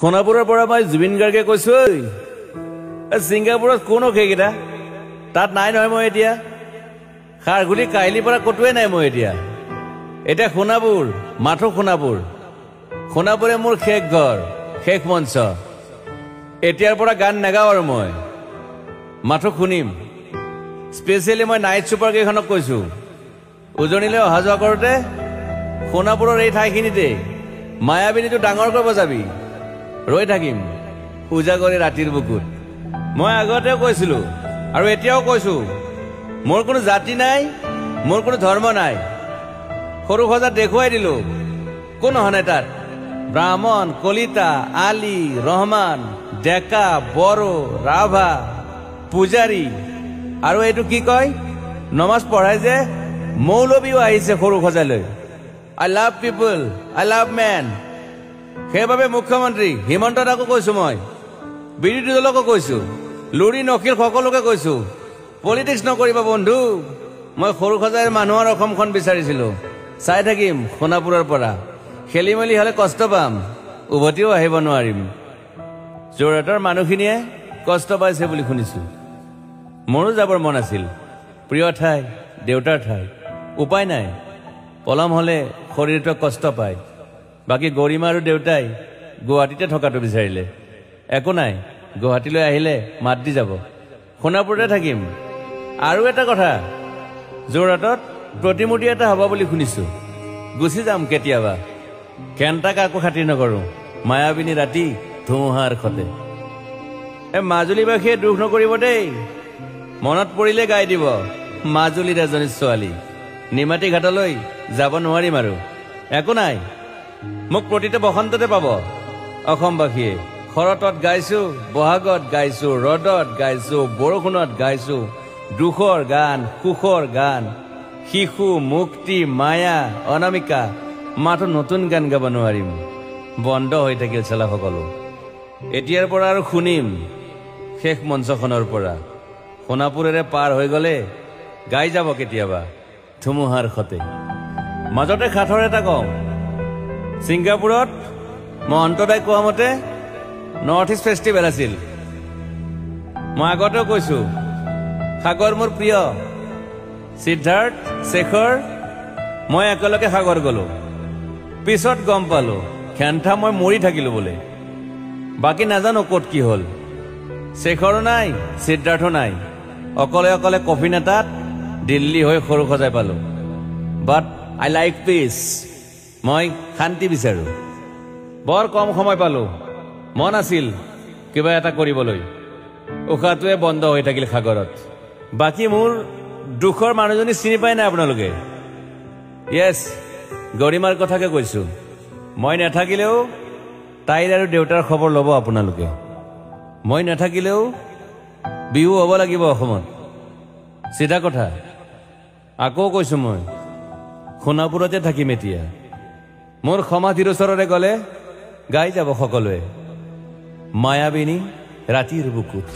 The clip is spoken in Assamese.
সোণাপুৰৰ পৰা মই জুবিন গাৰ্গে কৈছোঁ, ঐ ছিংগাপুৰত কোন সেইকেইটা তাত নাই নহয়। মই এতিয়া খাৰঘুলি কাহিলীৰ পৰা ক'তোৱে নাই মই এতিয়া। এতিয়া সোণাপুৰ, মাথো সোণাপুৰ। সোণাপুৰে মোৰ শেষ ঘৰ, শেষ মঞ্চ। এতিয়াৰ পৰা গান নাগাওঁ আৰু মই মাথো শুনিম। স্পেচিয়েলি মই নাইট ছুপাৰ কেইখনক কৈছোঁ, উজনিলৈ অহা যোৱা কৰোঁতে সোণাপুৰৰ এই ঠাইখিনিতে মায়াবিনীটো ডাঙৰকৈ বজাবি। ৰৈ থাকিম উজাগৰী ৰাতিৰ বুকুত। মই আগতেও কৈছিলোঁ আৰু এতিয়াও কৈছোঁ, মোৰ কোনো জাতি নাই, মোৰ কোনো ধৰ্ম নাই। সৰু সজাত দেখুৱাই দিলোঁ, কোন অহা নাই তাত। ব্ৰাহ্মণ, কলিতা, আলী, ৰহমান, ডেকা, বড়ো, ৰাভা, পূজাৰী আৰু এইটো কি কয় নমাজ পঢ়াই যে মৌলবীও আহিছে সৰু সজালৈ। I love people, I love man. সেইবাবে মুখ্যমন্ত্ৰী হিমন্ত দাকো কৈছোঁ, মই বিৰোধী দলকো কৈছোঁ, লুৰি নখিল সকলোকে কৈছোঁ, পলিটিক্স নকৰিবা বন্ধু। মই সৰু সজাইৰ মানুহৰ অসমখন বিচাৰিছিলোঁ। চাই থাকিম সোণাপুৰৰ পৰা। খেলি মেলি হ'লে কষ্ট পাম, উভতিও আহিব নোৱাৰিম। যোৰহাটৰ মানুহখিনিয়ে কষ্ট পাইছে বুলি শুনিছোঁ। মোৰো যাবৰ মন আছিল, প্ৰিয় ঠাই, দেউতাৰ ঠাই। উপায় নাই, পলম হ'লে শৰীৰটোৱে কষ্ট পায়। বাকী গৰিমা আৰু দেউতাই গুৱাহাটীতে থকাটো বিচাৰিলে। একো নাই, গুৱাহাটীলৈ আহিলে মাত দি যাব। সোণাপুৰতে থাকিম। আৰু এটা কথা, যোৰহাটত প্ৰতিমূৰ্তি এটা হ'ব বুলি শুনিছোঁ, গুচি যাম কেতিয়াবা। ঘেণ্টা কাকো খাতিৰ নকৰোঁ, মায়াবিনী ৰাতি ধুমুহাৰ খতে। এই মাজুলীবাসীয়ে দুখ নকৰিব দেই, মনত পৰিলে গাই দিব মাজুলীৰ এজনী ছোৱালী। নিমাতী ঘাটলৈ যাব নোৱাৰিম আৰু। একো নাই, মোক প্ৰতিটো বসন্ততে পাব অসমবাসীয়ে। শৰতত গাইছোঁ, বহাগত গাইছোঁ, ৰ'দত গাইছোঁ, বৰষুণত গাইছোঁ, দুখৰ গান, সুখৰ গান, শিশু, মুক্তি, মায়া, অনামিকা। মাথো নতুন গান গাব নোৱাৰিম, বন্ধ হৈ থাকিল চেলা সকলো। এতিয়াৰ পৰা আৰু শুনিম শেষ মঞ্চখনৰ পৰা। সোণাপুৰেৰে পাৰ হৈ গ'লে গাই যাব কেতিয়াবা ধুমুহাৰ সতে। মাজতে সাঁথৰ এটা কওঁ। ছিংগাপুৰত মই অন্তদাই কোৱা মতে নৰ্থ ইষ্ট ফেষ্টিভেল আছিল। মই আগতেও কৈছোঁ, সাগৰ মোৰ প্ৰিয়। সিদ্ধাৰ্থ, শেখৰ, মই একেলগে সাগৰ গ'লোঁ। পিছত গম পালোঁ খেন্থা মই মৰি থাকিলোঁ বোলে। বাকী নাজানো ক'ত কি হ'ল। শেখৰো নাই, সিদ্ধাৰ্থো নাই। অকলে অকলে কফিন এটাত দিল্লী হৈ সৰু সজাই পালোঁ। বাট I like piece, মই শান্তি বিচাৰোঁ। বৰ কম সময় পালোঁ, মন আছিল কিবা এটা কৰিবলৈ। উশাহটোৱে বন্ধ হৈ থাকিল সাগৰত। বাকী মোৰ দুখৰ মানুহজনী চিনি পাই নাই আপোনালোকে? য়েছ, গৰিমাৰ কথাকে কৈছোঁ। মই নাথাকিলেও তাইৰ আৰু দেউতাৰ খবৰ ল'ব আপোনালোকে। মই নাথাকিলেও বিহু হ'ব লাগিব অসমত, চিধা কথা। আকৌ কৈছোঁ, মই সোণাপুৰতে থাকিম এতিয়া। মোৰ সমাধিৰ ওচৰৰে গ'লে গাই যাব সকলোৱে মায়াবিনী ৰাতিৰ বুকুত।